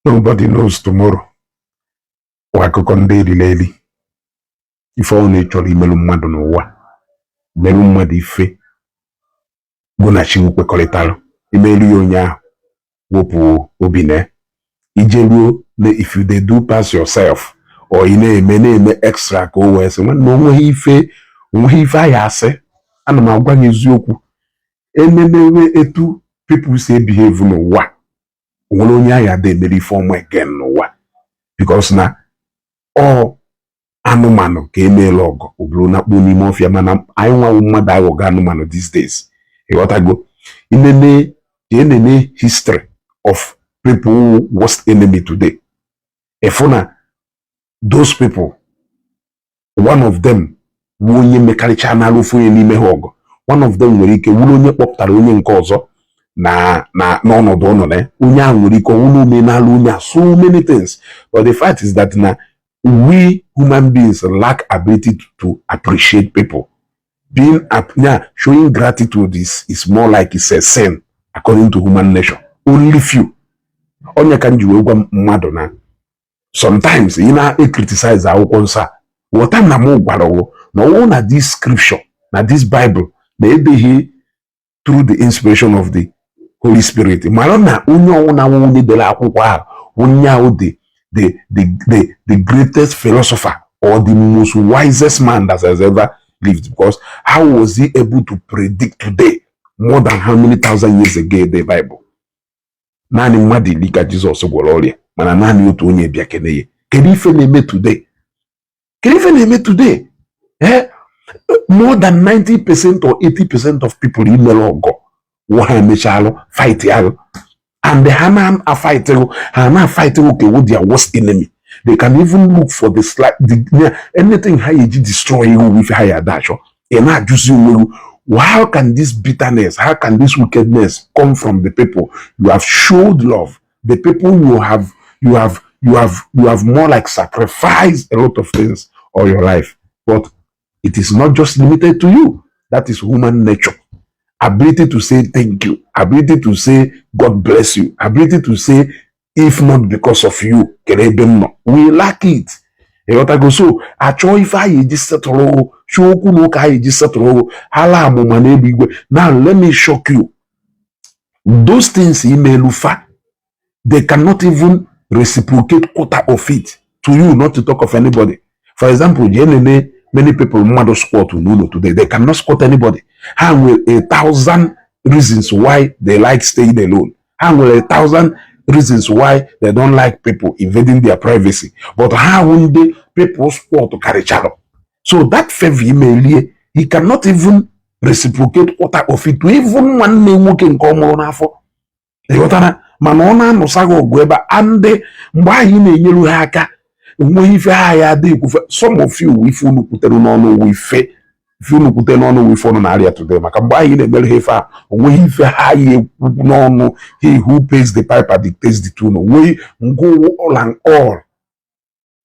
Nobody knows tomorrow bụ akụkọ ndị eriri eri. Ife ọ na-echọrọ imerụ mmadụ n'ụwa, merụ mmadụ ife gụ na chi kwekọrịtara imelu ya, onye ahụ wepụ obi na ije ruo na if you dey do pass yourself or ị na-eme extra ka o wee sị nwanne, onweghị ife anyị asị. Ana m agwa gị eziokwu, enenewe etu people si ebehave n'ụwa, onwere onye anyị ada emere ife ọma again n'ụwa, because na ọ anụmanụ ka emeela ọgọ o buru na kpuo n'ime ọfịa, mana anyị nwawo mmadụ aghọgo anụmanụ these days. Ịghọtago? Inene enene history of people worst enemy today, ịfụ na those people, one of them wu onye mekarịcha n'ala ofu onye n'ime ha ọgọ. One of them nwere ike wuru onye kpọpụtara onye nke ọzọ na n'ọnọdụ ọ nọ na ya. Onye ahụ nwere ike ọnwụ n'ume n'ala onye a, so many things. But the fact is that na we human beings lack ability to appreciate people being yeah, showing gratitude is more like it's a sin according to human nature. Only few. Onye ka m ji wee gwa mmadụ na sometimes ị na-criticize akwụkwọ nsọ a, ghọta na m gwara wụ na ọwụ na this scripture, na this Bible na edeghị through the inspiration of the Holy Spirit. Mara na onye ọwụna onye dere akwụkwọ ahụ, onye ahụ the greatest philosopher or the most wisest man that has ever lived, because how was he able to predict today more than how many thousand years ago the Bible? Naanị mmadụ 10 ka Jizọs gwọrọ ọrịa, mana naanị otu onye bịa kene ya. Kedu ife na-eme today? Kedu ife na-eme today? More than 90% or 80% of people imere ọgọ wụ ha emechalụ fight alụ, and ha na-afight, ha na-afight okay with their worst enemy. They can even look for the slight the, yeah, anything ha eji destroy iwu ife ha ya ada achọ. Ị na-ajụzi onwe gị, how can this bitterness, how can this wickedness come from the people you have showed love, the people you have more like sacrificed a lot of things all your life? But it is not just limited to you. That is human nature. Ability to say thank you, ability to say God bless you, ability to say if not because of you, kere ebe m nọ, we lack it. Ịghọtago? So achọọ ife anyị eji setụrụ chọọ okwu na ụka anyị eji setụrụ ha la amụma n'elu igwe. Now let me shock you. Those things imelu fa, they cannot even reciprocate quarter of it to you, not to talk of anybody. For example, jee nene many people mmadụ squat n'ụlọ today. They cannot squat anybody. Ha nwere a thousand reasons why they like staying alone. Ha nwere a thousand reasons why they don't like people invading their privacy, but ha hụ ndị people squat karịchara. So that favor imelie, he cannot even reciprocate quarter of it to even nwanne nwoke nke ọ mụrụ n'afọ. Ịghọtara? Mana ọ na-anụsa gị ọgụ ebe a ndị mgbe ahụ ị na-enyere ha aka, onweghị ife ha ya adị ekwufe. Some of you, ife unu kwutere n'ọnụ wu ife unu kwutere n'ọnụ wu ife unu na-arịa today, maka mgbe ahụ ị na-emere ha ife a, onweghị ife ha ya ekwu n'ọnụ. He who pays the piper dictates the tune. Onweghị ngụ all and all.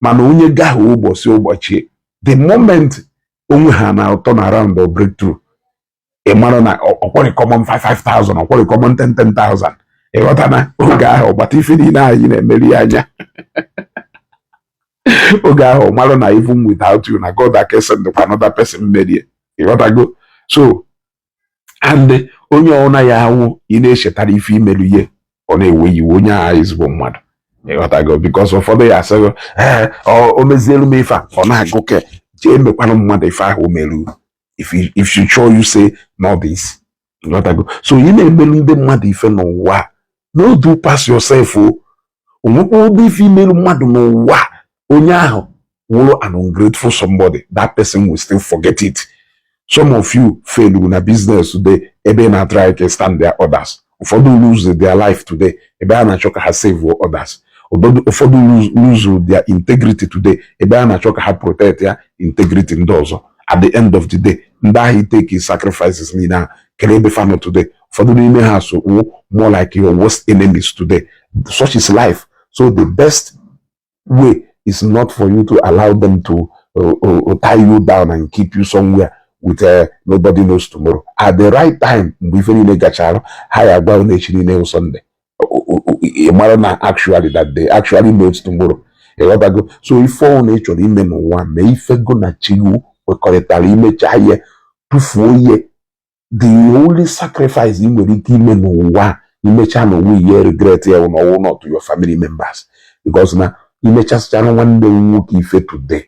Mana onye gaghị ụbọchị the moment onwe ha na turn around or breakthrough, ị mara na ọkwọrị common 5,000, ọkwọrị common 10 10,000. Ịghọta na oge ahụ ọgbata ife niile anyị na-emeri ya anya, oge ahụ ọ mara na even without you, na God aka sendkwa another person merie. Ịghọtago? So and onye ọna ya awụ ị na-echetara ife imelu ihe, ọ na-ewe iwe. Onye agha ezigbo mmadụ, ịghọtago? Because ụfọdụ ya asịghị ee, o mezielu m ife a, ọ na-agụ ke jee mekwanụ mmadụ ife ahụ o meru. If you sure you say not this. Ịghọtago? So ị na-emelu ndị mmadụ ife n'ụwa, no do pass yourself o. Onwekwa ụdị ife imelu mmadụ n'ụwa, onye ahụ wụrụ an ungrateful somebody, that person will still forget it. Some of you fail na business today ebe ị na-try to stand their others. Ụfọdụ lose their life today ebe a na-achọ ka ha save others. Ụfọdụ lose their integrity today ebe a na-achọ ka ha protect ya integrity ndị ọzọ. At the end of the day, ndị ahụ take sacrifices niile ahụ, kere ebe fa nọ today? Ụfọdụ n'ime ha so wụ more like your worst enemies today. Such is life. So the best way is not for you to allow them to tie you down and keep you somewhere with nobody knows tomorrow. At the right time, mgbe ife niile gachara, ha ya agwa unu echi niile wụ Sunday. Ị mara na actually that they actually knows tomorrow. Ịghọtago? So ife ọ na ị chọrọ ime n'ụwa, mee ife go na chi gị kwekọrịtara. Imecha ihe, tụfuo ihe. The only sacrifice ị nwere ike ime n'ụwa, imecha n'onwe ihe, regret ya, na ọwụ not to your family members, because na imechasịchara nwanne m nwoke ife today,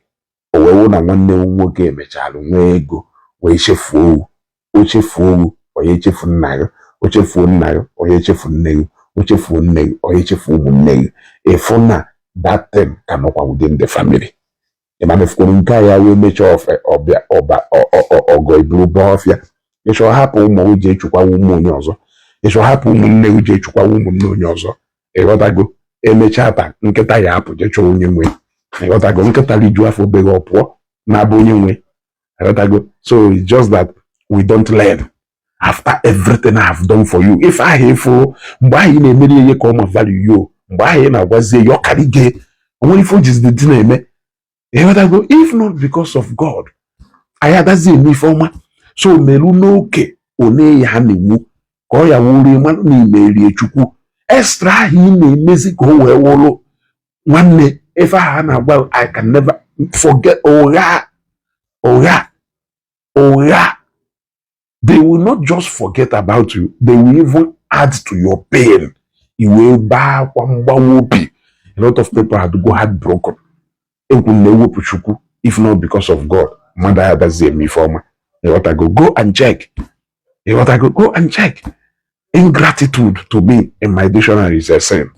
o wee wụ na nwanne m nwoke emechara nwee ego wee chefuo. O chefuo owu, onye echefu nna gị. O chefuo nna gị, onye echefu nne gị. O chefuo nne gị, onye echefu ụmụnne gị. Ịfụ na that thing ka nọkwa within the family. Ị ma mefukwuru nke a, ya wee mechaa ofe ọbịa ọba ọgọ iburu baa ọfịa. Ịchọ hapụ ụmụ gị ji echukwawa ụmụ onye ọzọ. Ịchọ hapụ ụmụnne gị ji echukwawa ụmụnne onye ọzọ. Ịghọtago? Emechaa taa, nkịta ya apụ jee chọọ onye nwe. Ịghọtago? Nkịta rijuo afọ beghị, ọ pụọ na-abụ onye nwe. Ịghọtago? So it's just that we don't learn. After everything I have done for you, ife ahụ ịfụrụ mgbe ahụ ị na-emeri ihe ka ọ ma value you, mgbe ahụ ị na-agwazie ya, ọ karịge o nwere ife o jizi dị na-eme. Ịghọtago? If not because of God, anyị adazi eme ife ọma. So meru n'oke one ya na-enwu ka ọ ya wurie mmanụ na imerie Chukwu extra ahụ ị na-emezi ka o wee wụrụ nwanne. Ife ahụ a na-agwa, I can never forget. Ụgha, ụgha, ụgha. They will not just forget about you, they will even add to your pain. I wee baa akwa mgbawa obi. A lot of people had go heartbroken. Ekwu na ewepụ Chukwu, if not because of God, mmadụ adazi eme ife ọma. Ịghọtago? Go and check. Ịghọtago? Go and check. Ingratitude to me, in my dictionary, is a sin.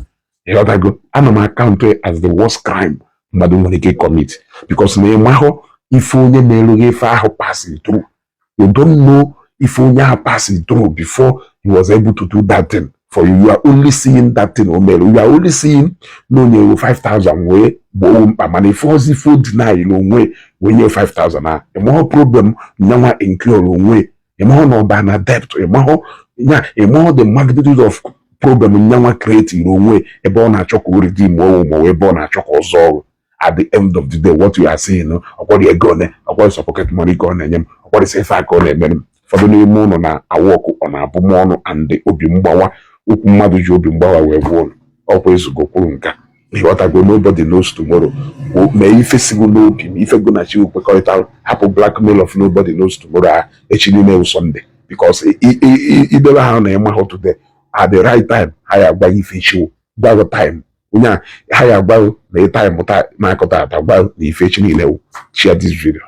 Ịghọtago? Ana m account it as the worst crime mmadụ nwere ike commit, because na ịmahụ ife onye na-erughị ife ahụ passing through. You don't know if onye ahụ passing through before he was able to do that thing for you. You are only seeing that thing o mere. You are only seeing na onye ewu 5000 wee gboo mkpa, mana ife ọzọ, ife o deny onwe wee nye 5000 a, ịmahụ problem nyanwa incur onwe. Ịmahụ na ọba na debt. Ịmahụ ya, ịmahụ the magnitude of problem nyanwa create onwe ebe ọ na-achọ ka o redeem owu, ma ọ ebe ọ na-achọ ka ọ zọọ ọrụ. At the end of the day, what you are seeing, ọkwọrị ego one, ọkwọrị sọ pocket money ka ọ na-enye m, ọkwọrị sọ ife a ka ọ na-emere m. Ụfọdụ n'ime ụlọ na-awụ ọkụ, ọ na-abụ m ọnụ and obi mgbawa. Okwu mmadụ ji obi mgbawa wee gwa ụlọ ọkwa ezugo kwuru nka. Ịghọtago? Nobody knows tomorrow. Mee ife sigo n'obi ma ife go na chi kwekọrịta. Hapụ blackmail of nobody knows tomorrow a. Echi niile wụ Sunday, because idebe ha na ịma ha today, at the right time ha ya agwa ife echi, gwa time onye a ha ya agwa na time na-akọta ata, gwa na ife echi niile wụ. Share this video.